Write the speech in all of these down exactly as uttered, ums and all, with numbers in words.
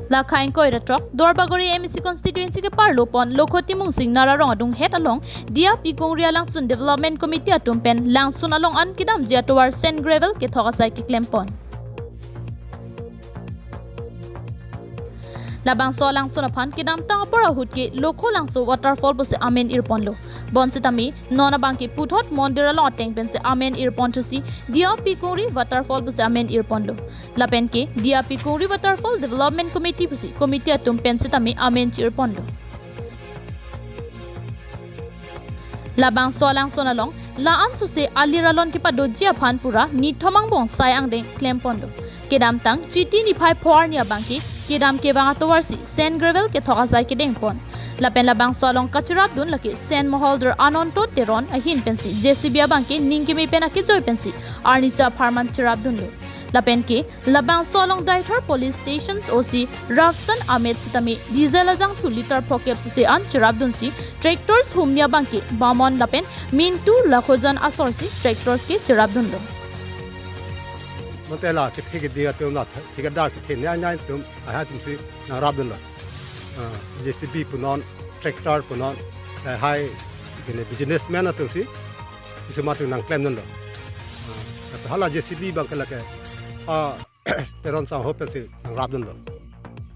Lakha ingkoi ra throk, Duarbagori M A C constituency keparlo pon Lokho Timung Singnar arong adunghet along Diya Pikungri alangsun Development Committee atum pen langsun along an kedamji atovar sand gravel kethok asai keklem pon. Labangso alangsun aphan kedamtang apor ahut ke Lokho Langso Waterfall pusi amen irponlo. Bonsitame non abang ke puthot mondir along ateng pensi amen irpon thusi Diya Pikungri Waterfall pusi amen irponlo. Lapen ke Diya Pikungri Waterfall Development Committee pusi committee atum pen sitame amen chi-irponlo. Labangso alangsun along la-an sose alir alon kepadoji aphan pura nithom angbong sai angdeng klemponlo. Kedamtang Chiti niphai pho arni abang ke kedam kevang atovarsi sand gravel kethok asai kedengpon. Lapen labangso along kachirapdun lake Sen Moholdar Ananto Teron ahin pensi J C B abang ke ning keme pen akejoi pensi arnisi apharman chirapdunlo. Lapen ke labangso along Deithor Police Stations O C Rafsan Ahmed sitame diesel ajangthu litre phokep sose an chirapdunsi tractors humni abang ke Bamon lapen Mintu Lakhojan asorsi tractors ke chirapdunlo. Mate la kethe kedi atum la thikadar kethe nai nai atum, aha atumsi nangrapdunlo. Ah, J C B punon, tractor punon, eh, hai kene businessman atumsi isuma atum nangklemdunlo. Ah, hala J C B abang ke lake, ah, Teron sangho pensi nangrapdunlo.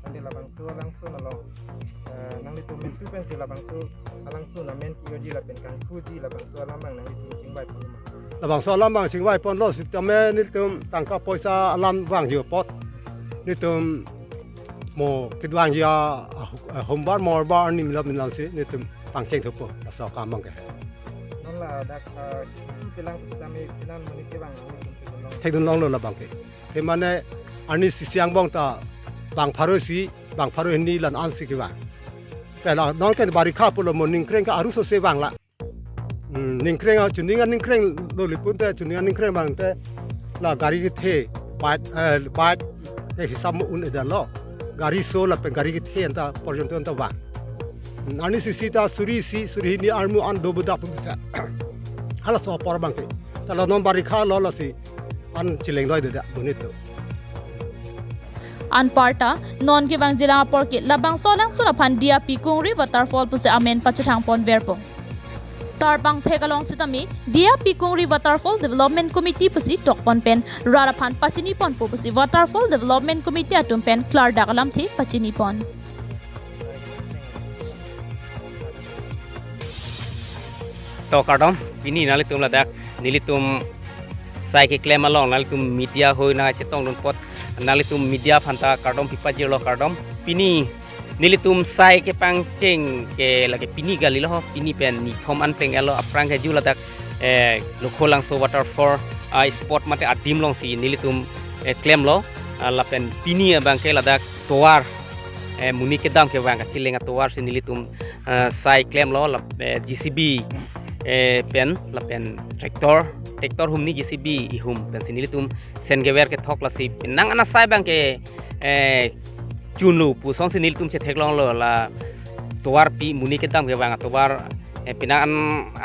Ante labangso alangsun along, eh, nanglitum Mintu pensi labangso alangsun amen ki-irji lapen kangthuji labangso alam abang nanglitum chingvaiponlo ma? Labangso alam abang chingvaiponlo sitame nelitum tangka poisa alam vangji apot nelitum mo kedvangji a, a, a, hombar morbar arni milap milansi nelitum pangcheng thupo laso akam abang ke. Non ladak, eh, kangthu kelang sitame penan monit kevang nanglitum thekdunlong? Thekdunlonglo labang ke. Te mane arnisi isi angbong ta bang pharo isi, bang pharo hini la-an si kevang. Pela non ke barikha pulo mo ningkreng ke aru sose vangla. Hmm, ningkreng a chuning aningkreng lo lipun te chuning aningkreng abang te la gari kethe bike, eh, bike ke hisap mo un-edetlo. Gari so lapen gari kethe anta porjonto anta vang. Hmm, arnisi isi ta suri isi, suri hini armu an do budak pun bisa. Halaso apor abang ke. Ta la non barikha lo lasi an chileng doi deda monit atum. Anparta non kevangjilang apor ke labangso alangsun aphan Diya Pikungri Waterfall pusi amen pachethangponverpo. Tarpangthek along sitame Diya Pikungri Waterfall Development Committee pusi tokpon pen rat aphan pachiniponpo pusi Waterfall Development Committee atum pen klardak alamthe pachinipon. To kardom, pini nanglitum ladak nelitum sai keklem along nanglitum media hoi nangchetongdun apot nanglitum media aphanta kardom pipajirlo kardom. Pini nelitum sai kepangcheng ke lake pini kalilo ho, pini pen nithom an pen alo aphrang ke ju ladak, eh, Lokho Langso Waterfall, ah, spot mate adim alongsi nelitum, eh, klemlo, ah, lapen pini abang ke ladak tovar, eh, monit kedam kevang kachileng atovarsi nelitum, eh, sai klemlo, lap-, eh, J C B, eh, pen, lapen tractor, tractor humni J C B ihum pensi nelitum sand gravel kethok lasi penang an asai abang ke, eh, chunlo pusonsi nelitum chetheklonglo la tovar pi monit kedam kevang atovar, eh, penang an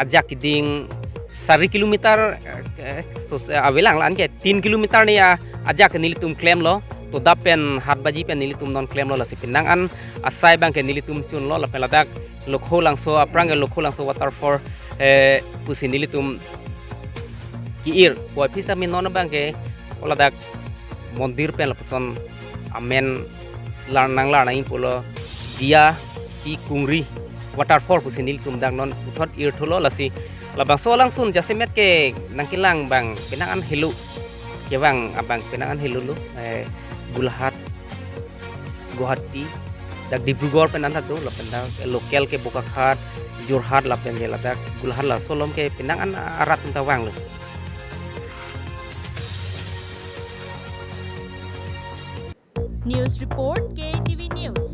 ajak keding sari kilometer, eh, so, eh, avelang la-an ke tin kilometer ni a, ajak ke nelitum klemlo, Todap pen Hatbaji pen nelitum non klemlo lasi penang an asai abang ke nelitum chunlo lapen ladak Lokho Langso aphrang ke Lokho Langso Waterfall, eh, pusi nelitum ki-ir. Puvoiphit sitame non abang ke o ladak mondir pen lapuson amen lar nanglar nangji pulo Diya Pikungri Waterfall pusi nelitum dak non puthot irthulo lasi labangso alangsun jasemet ke nangkelang abang penang an helo kevang abang penang an helolo, eh, Golaghat, Guwahati, dak Dibrugarh pen an ta do lapen dak local ke Bokakhat, Jorhat lapen ke ladak Golaghat laso along ke penang an arat anta vanglo. News report, K T V News.